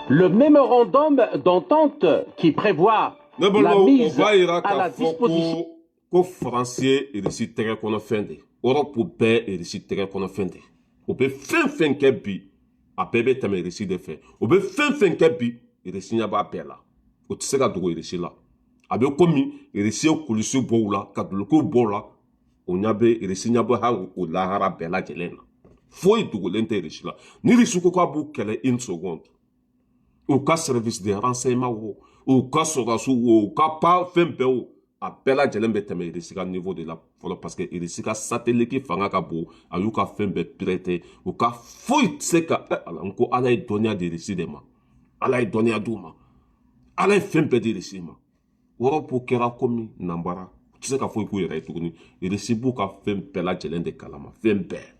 Le mémorandum d'entente qui prévoit Ne la balimaw, o mise b'a yira à k'a la fɔ disposition ko Faransi ye Irisi tɛgɛ kɔnɔ fɛn de. Europe bɛɛ Irisi tɛgɛ kɔnɔ fɛn de. O bɛ fɛn fɛn kɛ bi, a bɛɛ bɛ tɛmɛ Irisi de fɛ. O bɛ fɛn fɛn kɛ bi, Irisi ɲɛ b'a bɛɛ la. O tɛ se ka dogo Irisi la. A bɛ komi Irisi ye kulusi bɔ u la, ka dulokiw bɔ u la. O ɲɛ bɛ Irisi ɲɛ bɛ hali o lahara bɛɛ lajɛlen na. Foyi dogolen tɛ Irisi la. Ni Irisi ko k'a b'u kɛlɛ une seconde, u ka service de renseignement wo, u ka sɔrɔdasiw wo, u ka pa fɛn bɛɛ wo, a bɛɛ lajɛlen bɛ tɛmɛ Irisi ka niveau de la fɔlɔ, parce que Irisi ka satellite fanga ka bon. A y'u ka fɛn bɛɛ pirater, u ka foyi tɛ se ka ala. N ko Ala ye dɔnniya di Irisi de ma, Ala ye dɔnniya d'u ma, Ala ye fɛn bɛɛ di Irisi ma. Europe kɛra komi nanbara, u tɛ se ka foyi k'u yɛrɛ ye tuguni. Irisi b'u ka fɛn bɛɛ lajɛlen de kalama, fɛn bɛɛ.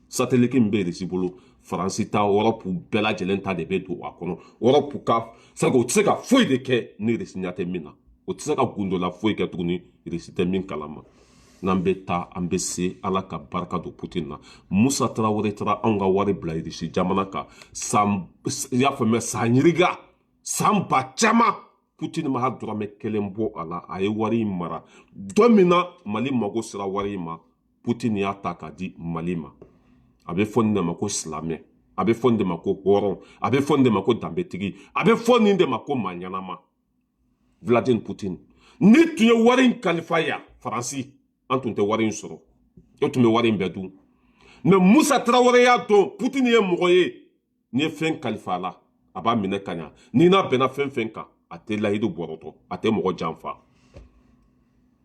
Satellite min bɛ Irisi bolo, Faransi ta, Europe bɛɛ lajɛlen ta de bɛ don a kɔnɔ. Europe ka c'est o tɛ se ka foyi de kɛ ni Irisi ɲɛ tɛ min na. O tɛ se ka gundola foyi kɛ tuguni Irisi tɛ min kalama. N'an bɛ taa, an bɛ se. Ala ka barika don Putin na. Musa Tarawele taara anw ka wari bila Irisi jamana kan san, i y'a faamuya, san yirika, san ba caman, Putin ma dɔrɔmɛ kelen bɔ a la. A ye wari in mara. Don min na Mali mago sera wari in ma, Putin y'a ta k'a di Mali ma. A bɛ fɔ nin de ma ko silamɛ, a bɛ fɔ nin de ma ko hɔrɔn, a bɛ fɔ nin de ma ko danbetigi, a bɛ fɔ nin de ma ko maa ɲɛnama. Vladimir Putin ni tun ye wari in kalifa yan Faransi, an tun tɛ wari in sɔrɔ, e tun bɛ wari in bɛɛ dun. Mais Musa Tarawele y'a dɔn Putin ye mɔgɔ ye, n'i ye fɛn kalifa a la, a b'a minɛ ka ɲa. N'i n'a bɛnna fɛn fɛn kan, a tɛ layidu bɔrɔtɔ, a tɛ mɔgɔ janfa.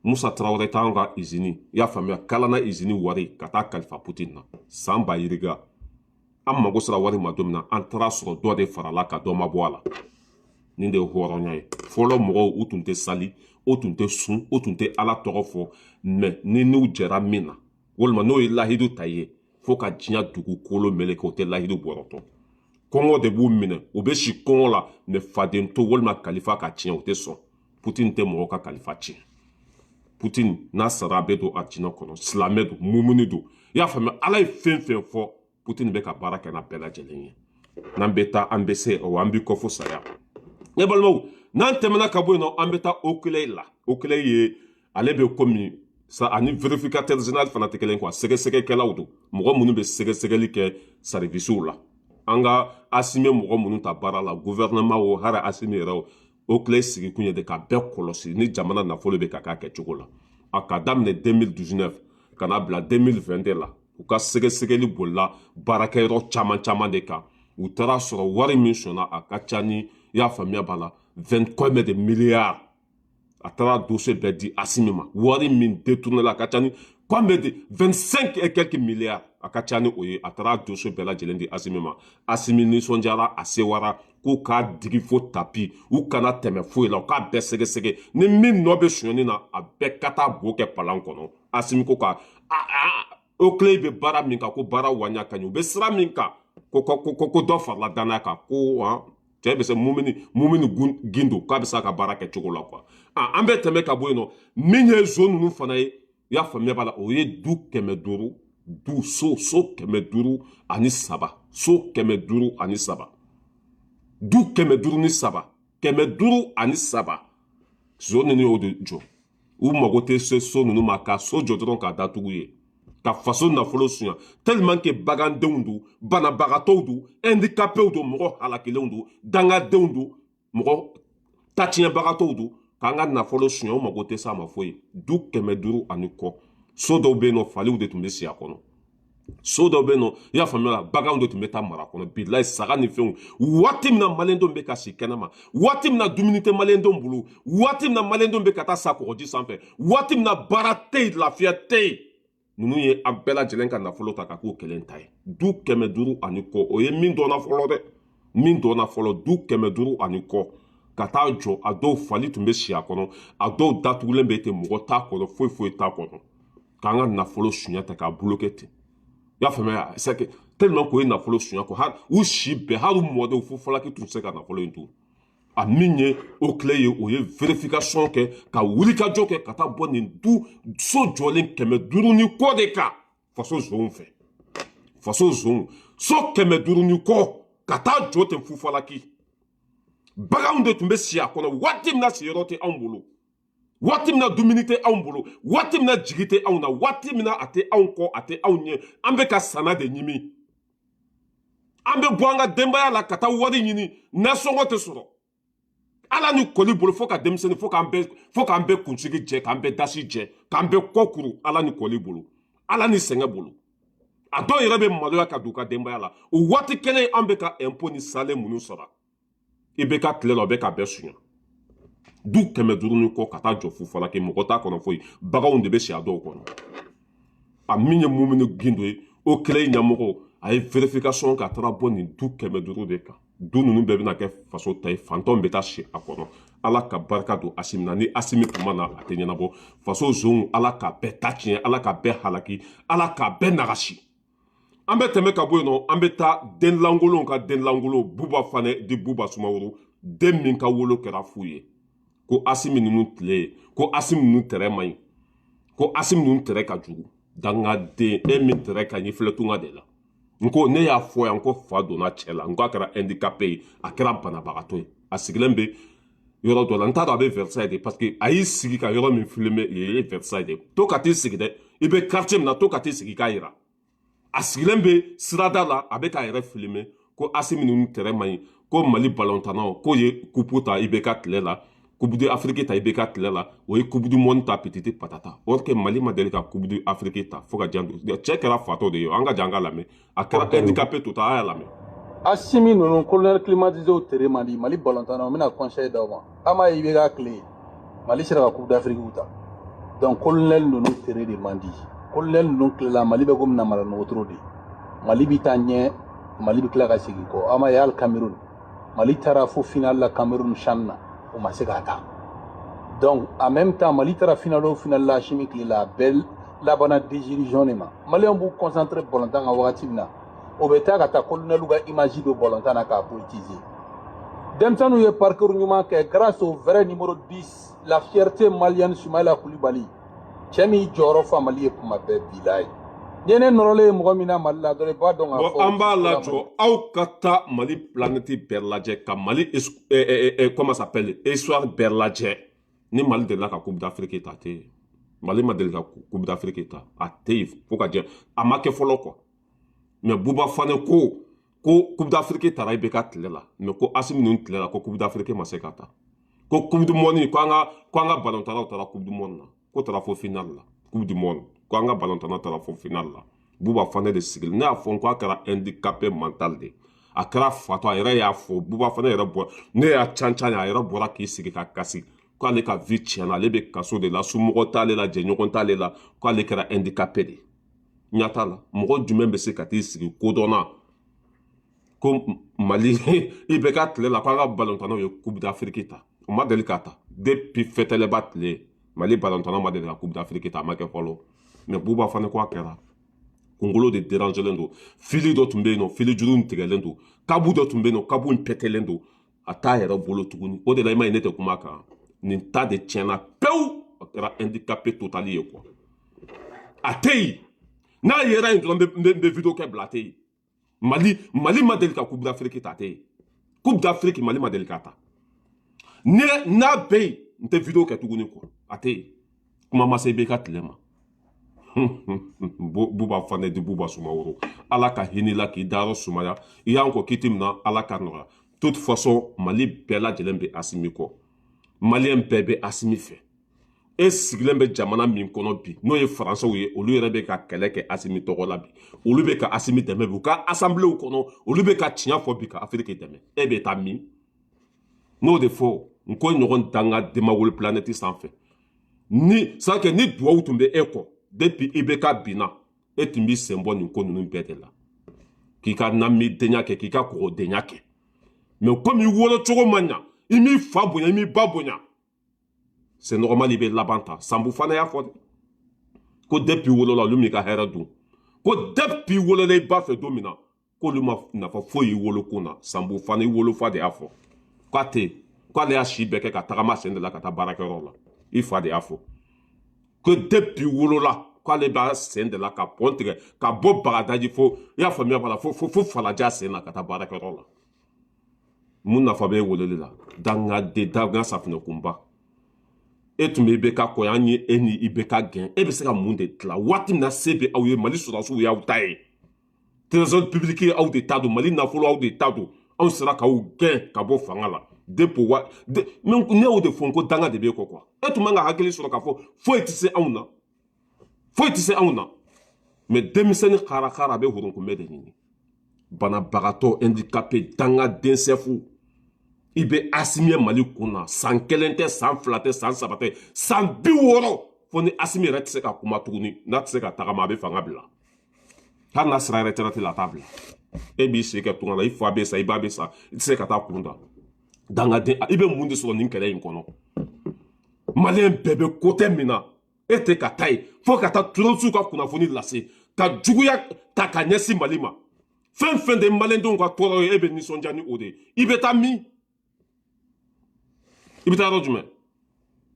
Musa Tarawele t'anw ka izini, i y'a faamuya, Kalana izini wari ka taa kalifa Putin na san ba yirika. An mago sera wari ma don min na, an taara sɔrɔ dɔ de farala ka dɔ ma bɔ a la. Nin de ye hɔrɔnya ye. Fɔlɔ mɔgɔw, u tun tɛ sali, o tun tɛ sun, o tun tɛ Ala tɔgɔ fɔ, mais ni n'u jɛra min na, walima n'o ye lahidu ta ye fo ka diɲɛ dugukolo meleke, o tɛ lahidu bɔrɔtɔ. Kɔngɔ de b'u minɛ, u bɛ si kɔngɔ la, mais faden to walima kalifa ka tiɲɛ, o tɛ sɔn. Putin tɛ mɔgɔ ka kalifa tiɲɛ. Putin n'a sara, a bɛ don arijinɛ kɔnɔ. Silamɛ don, mumuni don, i y'a faamuya. Ala ye fɛn fɛn fɔ, Putin bɛ ka baara kɛ n'a bɛɛ lajɛlen ye. N'an bɛ taa, an bɛ se o, an b'i kɔ fo saya. Ne balimaw, n'an tɛmɛna ka bɔ yen nɔ, an bɛ taa OCLEI la. OCLEI ye, ale bɛ komi sa ani vérificateur général fana tɛ kelen quoi. Sɛgɛsɛgɛkɛlaw don, mɔgɔ minnu bɛ sɛgɛsɛgɛli kɛ services la. An ka Asimi mɔgɔ minnu ta baara la, gouvernement o, hali Asimi yɛrɛ o, OCLEI sigikun ye de ka bɛɛ kɔlɔsi ni jamana nafolo bɛ ka k'a kɛcogo la. A ka daminɛ 2019 ka na bila 2022 la, u ka sɛgɛsɛgɛli bolila baarakɛyɔrɔ caman caman de kan. U taara sɔrɔ wari min sɔnna, a ka ca ni, i y'a faamuya b'a la, 20 combien de milliards. A taara dossier bɛɛ di Asimi ma. Wari min détourné la, a ka ca ni combien de 25 et quelques milliards, a ka ca ni o ye. A taara dossier bɛɛ lajɛlen di Asimi ma. Asimi nisɔndiyara, a sewara k'u k'a digi fo tapi, u kana tɛmɛ foyi la, u k'a bɛɛ sɛgɛsɛgɛ. Ni min nɔ bɛ sonyɛni na, a bɛɛ ka taa bo kɛ palan kɔnɔ. Asimi ko ka a OCLEI bɛ baara min kan, ko baara waɲa ka ɲi, u bɛ sira min kan, ko ko ko ko dɔ farala danaya kan, ko han cɛ bɛ se mumini mumini gindo k'a bɛ se a ka baara kɛ cogo la quoi. An bɛ tɛmɛ ka bɔ yen nɔ. Min ye zon ninnu fana ye, i y'a faamuya b'a la, o ye du 500, du so 503, so 503, du 503, 503. Zon ninnu y'o de jɔ. U mago tɛ se so ninnu ma, ka so jɔ dɔrɔn k'a datugu ye. Ka faso nafolo suɲa, tellement que bagandenw don, banabagatɔw don, handicapéw don, mɔgɔ halakilenw don, dangadenw don, mɔgɔ tatiɲɛbagatɔw don, k'an ka nafolo suɲa. O mago tɛ s'a ma foyi. Du 500 ani kɔ, so dɔw bɛ yen nɔ, faliw de tun bɛ si a kɔnɔ. So dɔw bɛ yen nɔ, i y'a faamuya, baganw de tun bɛ taa mara kɔnɔ, bilayi, saga ni fɛnw. Waati min na maliyɛndenw bɛ ka si kɛnɛma, waati min na dumuni tɛ maliyɛndenw bolo, waati min na maliyɛndenw bɛ ka taa sa kɔgɔji sanfɛ, waati min na baara tɛ yen, lafiya tɛ yen, ninnu ye an bɛɛ lajɛlen ka nafolo ta ka k'o kelen ta ye. Du 500 ani kɔ, o ye min dɔnna fɔlɔ dɛ, min dɔnna fɔlɔ, du 500 ani kɔ ka taa jɔ. A dɔw fali tun bɛ si a kɔnɔ, a dɔw datugulen bɛ ten, mɔgɔ t'a kɔnɔ, foyi foyi t'a kɔnɔ, k'an ka nafolo suɲɛ ta k'a bloqué ten. I y'a faamuya? C'est que tellement k'o ye nafolo suɲɛ ko hali u si bɛɛ, hali u mɔdenw fo falaki tun tɛ se ka nafolo in dun. A min ye o tile ye, o ye vérification kɛ, ka wulikajɔ kɛ, ka taa bɔ nin du so jɔlen 500 ni kɔ de kan faso zonw fɛ. Faso zonw, so 500 ni kɔ ka taa jɔ ten fufalaki, baganw de tun bɛ si a kɔnɔ. Waati min na siyɔrɔ tɛ anw bolo, waati min na dumuni tɛ anw bolo, waati min na jigi tɛ anw na, waati min na a tɛ anw kɔ, a tɛ anw ɲɛ, an bɛ ka sana de ɲimi, an bɛ bɔ an ka denbaya la ka taa wari ɲini, nasɔngɔ tɛ sɔrɔ ala ni kɔli bolo, fo ka denmisɛnnin, fo k'an bɛɛ kunsigi jɛ, k'an bɛɛ dasi jɛ, k'an bɛɛ kɔ kuru ala ni kɔli bolo, ala ni sɛgɛn bolo. A dɔw yɛrɛ bɛ maloya ka don u ka denbaya la. O waati kelen, an bɛ ka impôt ni salaire minnu sara, i bɛ ka tile la, o bɛ ka bɛɛ suɲɛ. Du 500 ni kɔ ka taa jɔ fufalaki, mɔgɔ t'a kɔnɔ foyi, baganw de bɛ si a dɔw kɔnɔ. A min ye Mumini Gindo ye, o kɛlɛ ɲɛmɔgɔ, a ye vérification ka taara bɔ nin du 500 de kan. Du ninnu bɛɛ bɛna kɛ faso ta ye, fantanw bɛ taa si a kɔnɔ. Ala ka barika don Asimi na. Ni Asimi tun ma na, a tɛ ɲɛnabɔ. Faso zonw, ala ka bɛɛ ta tiɲɛ, ala ka bɛɛ halaki, ala ka bɛɛ nagasi. An bɛ tɛmɛ ka bɔ yen nɔ, an bɛ taa den lankolonw ka den lankolon, Buba Fanɛ di Buba Sumaworo, den min ka wolo kɛra fu ye, ko Asimi ninnu tile, ko Asimi ninnu tɛrɛ man ɲi, ko Asimi ninnu tɛrɛ ka jugu. Dangaden, e min tɛrɛ ka ɲi filɛ tunga de la. N ko ne y'a fɔ yan ko fa donna cɛ la, n ko a kɛra handicapé ye, a kɛra banabagatɔ ye, a sigilen bɛ yɔrɔ dɔ la, n t'a dɔn a bɛ Versailles de, parce que a y'i sigi ka yɔrɔ min filmer yen ye Versailles de. To ka t'i sigi dɛ, i bɛ quartier min na, to ka t'i sigi k'a yira. A sigilen bɛ sirada la, a bɛ k'a yɛrɛ filmer, ko Asimi ninnu tɛrɛ man ɲi, ko Mali balontannaw k'o ye coupe ta IBK tile la, Coupe d'Afrique ta IBK tile la, o ye Coupe du monde ta, patati patata. Or que Mali ma deli ka Coupe d'Afrique ta fo ka jan. Cɛ kɛra fatɔ de ye. An ka jan ka lamɛn, a kɛra handicapé to ta, a y'a lamɛn. Asimi ninnu, colonel climatisé tere man di Mali balontanna. N bɛna conseil d'aw ma. An m'a ye IBK tile, Mali sera ka Coupe d'Afrique ta. Donc colonel ninnu tere de man di. Colonel ninnu tilela, Mali bɛ komi namara wotoro de. Mali bɛ taa ɲɛ, Mali bɛ tila ka segin kɔ. An m'a ye hali Cameroun, Mali taara fo finale la Cameroun CHAN na, o ma se k'a ta. Donc en même temps, Mali taara finale o finale la Asimi tile la, a bɛɛ labanna désillusion de ma. Maliyɛnw b'u concentré balontan kan wagati min na, o bɛ taa ka taa colonel ka image don balontan na k'a politiser. Denmisɛnninw ye parcours ɲuman kɛ grâce au vrai numéro 10, la fierté malienne, Soumaïla Koulibaly. Cɛ min jɔyɔrɔ fa Mali ye kuma bɛɛ, bilayi, ni ye ne nɔrɔlen ye mɔgɔ min na Mali la dɔrɔn, i b'a dɔn k'a Bon, fɔ an b'a lajɔ, aw ka taa Mali planète bɛɛ lajɛ, ka Mali comment ça s'appelle, histoire bɛɛ lajɛ, ni Mali delila ka Coupe d'Afrique ta, a tɛ yen. Mali ma deli ka Coupe d'Afrique ta, a tɛ yen fo ka jɛ, a ma kɛ fɔlɔ quoi. Mais Buba Fane ko Coupe d'Afrique taara IBK tile la, mais ko Asimi ninnu tile la, ko Coupe d'Afrique ma se ka ta, ko Coupe du monde, ko an ka ballontannaw taara Coupe du monde na, ko taara fo finale la Coupe du monde, ko an ka ballontannaw taara fo finale la. Buba Fane de sigilen, ne y'a fɔ n ko a kɛra handicapé mental de, a kɛra fatɔ. A yɛrɛ y'a fɔ, Buba Fane yɛrɛ bɔ, ne y'a can can, a yɛrɛ bɔra k'i sigi ka kasi k'ale ka vie tiɲɛna, ale bɛ kaso de la, somɔgɔ t'ale la, jɛɲɔgɔn t'ale la, k'ale kɛra handicapé de. Ɲɛ t'a la, mɔgɔ jumɛn bɛ se ka t'i sigi kodɔnna ko Mali IBK tile la, k'an ka balontannaw ye Coupe d'Afrique ta? O ma deli k'a ta depuis Fɛtɛlɛba tile. Mali balontannaw ma deli ka Coupe d'Afrique ta, a ma kɛ fɔlɔ. Mais Buba Fane ko a kɛra. Kunkolo de dérangelen don, fili dɔ tun bɛ yen nɔ, fili juru in tigɛlen don, câble dɔ tun bɛ yen nɔ, câble in pɛtɛlen don, a t'a yɛrɛ bolo tuguni. O de la i ma ye ne tɛ kuma kan. Nin ta de tiɲɛna pewu, a kɛra handicapé total ye quoi. A tɛ yen, n'a yera yen dɔrɔn, n bɛ vidéo kɛ bila, a tɛ yen. Mali ma deli ka Coupe d'Afrique ta, a tɛ yen. Coupe d'Afrique, Mali ma deli k'a ta. Ne n'a bɛ yen, n tɛ vidéo kɛ tuguni quoi. A tɛ yen, kuma ma se i bɛ ka tile ma. Buba Fane di Buba Sumaworo, Ala ka hinɛ la k'i dayɔrɔ sumaya. I y'an kɔ kiti min na, Ala ka nɔgɔya. Toute façon, Mali bɛɛ lajɛlen bɛ Asimi kɔ, Maliyɛn bɛɛ bɛ Asimi fɛ. E sigilen bɛ jamana min kɔnɔ bi, n'o ye Faransɛw ye, olu yɛrɛ bɛ ka kɛlɛ kɛ Asimi tɔgɔ la bi. Olu bɛ ka Asimi dɛmɛ bi, u ka assemblée kɔnɔ, olu bɛ ka tiɲɛ fɔ bi ka Afiriki dɛmɛ. E bɛ taa min? N'o de fɔ n ko ɲɔgɔn danga denmawolo planète sanfɛ ni c'est ni duwawu tun bɛ e kɔ depuis IBK binna, e tun b'i sen bɔ nin ko ninnu bɛɛ de la, k'i ka namidenya kɛ, k'i ka kɔgɔdenya kɛ. Mais komi i wolo cogo ma ɲa, i m'i fa bonya, i m'i ba bonya, c'est normal i bɛ laban ta. Sanbu fana y'a fɔ dɛ ko depuis wolola, olu m'i ka hɛrɛ dun, ko depuis wolola i ba fɛ don min na, k'olu ma nafa foyi i wolokun na. Sanbu fana, i wolofa de y'a fɔ k'a tɛ yen, k'ale y'a si bɛɛ kɛ ka tagama sen de la ka taa baarakɛyɔrɔ la. I fa de y'a fɔ ko depuis wolola, k'ale b'a sen de la ka pɔn tigɛ ka bɔ Bagadaji fo, i y'a faamuya b'a la, fo fo fo Falajɛ sen na ka taa baarakɛyɔrɔ la. Mun nafa bɛ e wololi la? Dangaden, danga safunɛkunba. E tun bɛ IBK kɔ, an ye e ni IBK gɛn. E bɛ se ka mun de dilan waati min na se bɛ aw ye? Mali sɔrɔdasiw y'aw ta ye, trésor public ye aw de ta don, Mali nafolo aw de ta don. Anw sera k'aw gɛn ka bɔ fanga la depuis wa ne y'o de fɔ n ko danga de b'e kɔ quoi. E tun man ka hakili sɔrɔ k'a fɔ foyi tɛ se anw na, foyi tɛ se anw na. Mais denmisɛnnin xaarakara a bɛ hurunkunbɛ de ɲini. Banabagatɔ, handicapé, danga densɛfu. I bɛ Asimi ye Mali kun na, san 1 tɛ, san 2 tɛ, san 3 tɛ, san 60, fo ni Asimi yɛrɛ tɛ se ka kuma tuguni, n'a tɛ se ka tagama, a bɛ fanga bila. Hali n'a sera retraite la, a t'a bila. E b'i si kɛ tunga la, i fa bɛ sa, i ba bɛ sa, i tɛ se ka taa kun da. Dangaden, i bɛ mun de sɔrɔ nin kɛlɛ in kɔnɔ? Maliyɛn bɛɛ bɛ côté min na, e tɛ ka taa yen, fo ka taa terroristew ka kunnafoni lase ka juguya ta ka ɲɛsin Mali ma. Fɛn fɛn de maliyɛndenw ka tɔɔrɔ ye, e bɛ nisɔndiya ni o de ye. I bɛ taa min? I bɛ taa yɔrɔ jumɛn?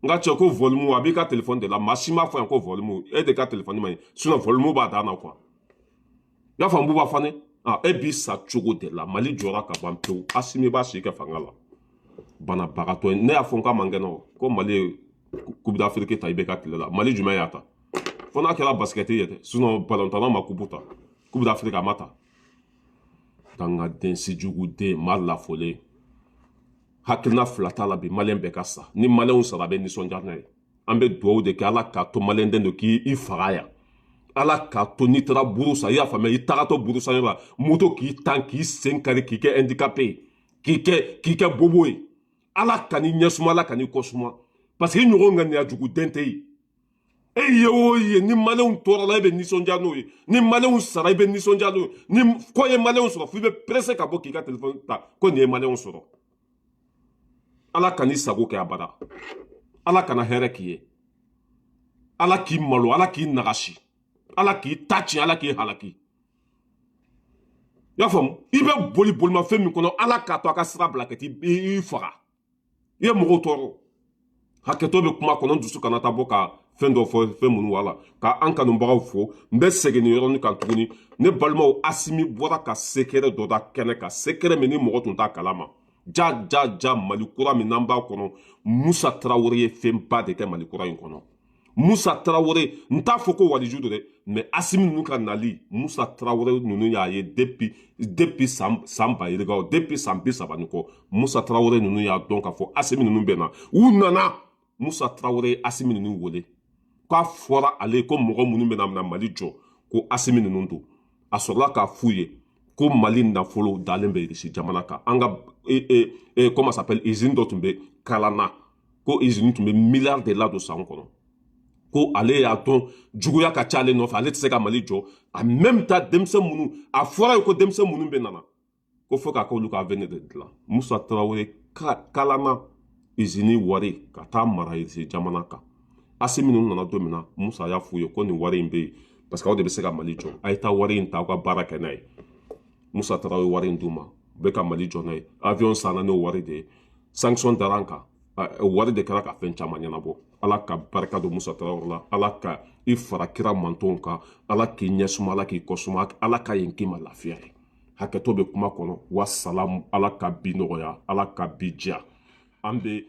N ka cɛ, ko volume a b'i ka telefɔni de la. Maa si m'a fɔ yan ko volume, e de ka telefɔni ma ɲi, sinon volume b'a dan na quoi. I y'a faamu, Buba Fane? Ah, e b'i sa cogo de la. Mali jɔra ka ban pewu. Asimi b'a si kɛ fanga la. Banabagatɔ ye. Ne y'a fɔ n k'a man kɛnɛ o ko Mali ye Coupe d'Afrique ta IBK tile la. Mali jumɛn y'a ta? Fo n'a kɛra basket ye dɛ, sinon balontanna ma coupe ta, Coupe d'Afrique a ma ta. Dangaden, sijuguden, maa lafolen. Hakilina fila t'a la bi, Maliyɛn bɛɛ ka sa. Ni Maliyɛnw sara, a bɛ nisɔndiya n'a ye. An bɛ dugawu de kɛ, Ala k'a to Maliyɛnden don k'i faga yan. Ala k'a to n'i taara buru san, i y'a faamuya, i tagatɔ buru san yɔrɔ la, moto k'i tan, k'i sen kari, k'i kɛ handicapé ye, k'i kɛ bobo ye. Ala ka n'i ɲɛsuma, Ala ka n'i kɔsuma, parce que i ɲɔgɔn ŋaniya jugu den tɛ yen. E ye o ye, ni Maliyɛnw tɔɔrɔla, e bɛ nisɔndiya n'o ye. Ni Maliyɛnw sara, i bɛ nisɔndiya n'o ye. Ni ko ye Maliyɛnw sɔrɔ, f'i bɛ pressé ka bɔ k'i ka telefɔni ta ko nin ye Maliyɛnw sɔrɔ. Ala ka n'i sago kɛ abada. Ala kana hɛrɛ k'i ye. Ala k'i malo, Ala k'i nagasi, Ala k'i ta tiɲɛ, Ala k'i halaki. I y'a faamu? I bɛ boli bolimafɛn min kɔnɔ, Ala k'a to a ka sira bila ka t'i faga. I ye mɔgɔw tɔɔrɔ. Hakɛto bɛ kuma kɔnɔ, n dusu kana taa bɔ ka fɛn dɔ fɔ, fɛn minnu wala ka an kanubagaw fo. N bɛ segin nin yɔrɔnin kan tuguni. Ne balimaw, Asimi bɔra ka secret dɔ da kɛnɛ kan, secret min ni mɔgɔ tun t'a kalama. Ja ja ja, Mali kura min n'an b'a kɔnɔ, Musa Tarawele ye fɛnba de kɛ Mali kura in kɔnɔ. Musa Tarawele, n t'a fɔ ko waliju don dɛ, mais Asimi ninnu ka nali, Musa Tarawele ninnu y'a ye depuis san ba yirikaw, depuis san 30 ni kɔ. Musa Tarawele ninnu y'a dɔn k'a fɔ Asimi ninnu bɛ na. U nana, Musa Tarawele ye Asimi ninnu wele k'a fɔra ale ko mɔgɔ minnu bɛna na Mali jɔ, ko Asimi ninnu don. A sɔrɔla k'a f'u ye ko Mali nafolo dalen bɛ Irisi jamana kan. An ka comment s'appelle, usine dɔ tun bɛ Kalana, ko usine tun bɛ miliyari de ladon san kɔnɔ, ko ale y'a dɔn juguya ka ca ale nɔfɛ, ale tɛ se ka Mali jɔ. En même temps, denmisɛn minnu a fɔra ye ko denmisɛn minnu bɛ nana, ko fo k'a k'olu ka avenir de dilan. Musa Tarawele Kalana usine wari ka taa mara Irisi jamana kan. Asimi ninnu nana don min na, Musa y'a f'u ye ko nin wari in bɛ yen parce que aw de bɛ se ka Mali jɔ, a ye taa wari in ta, aw ka baara kɛ n'a ye. Musa Tarawele wari in d'u ma, u bɛ ka Mali jɔ n'a ye. Avion sanna n'o wari de ye, sanction dara an kan, wari de kɛra ka fɛn caman ɲɛnabɔ. Ala ka barika don Musa Tarawele la. Ala ka i fara kira mantonw kan. Ala k'i ɲɛsuma, Ala k'i kɔsuma, Ala ka yen k'i ma lafiya ye. Hakɛto bɛ kuma kɔnɔ. Wa salamu. Ala ka bi nɔgɔya, Ala ka bi diya an bɛ.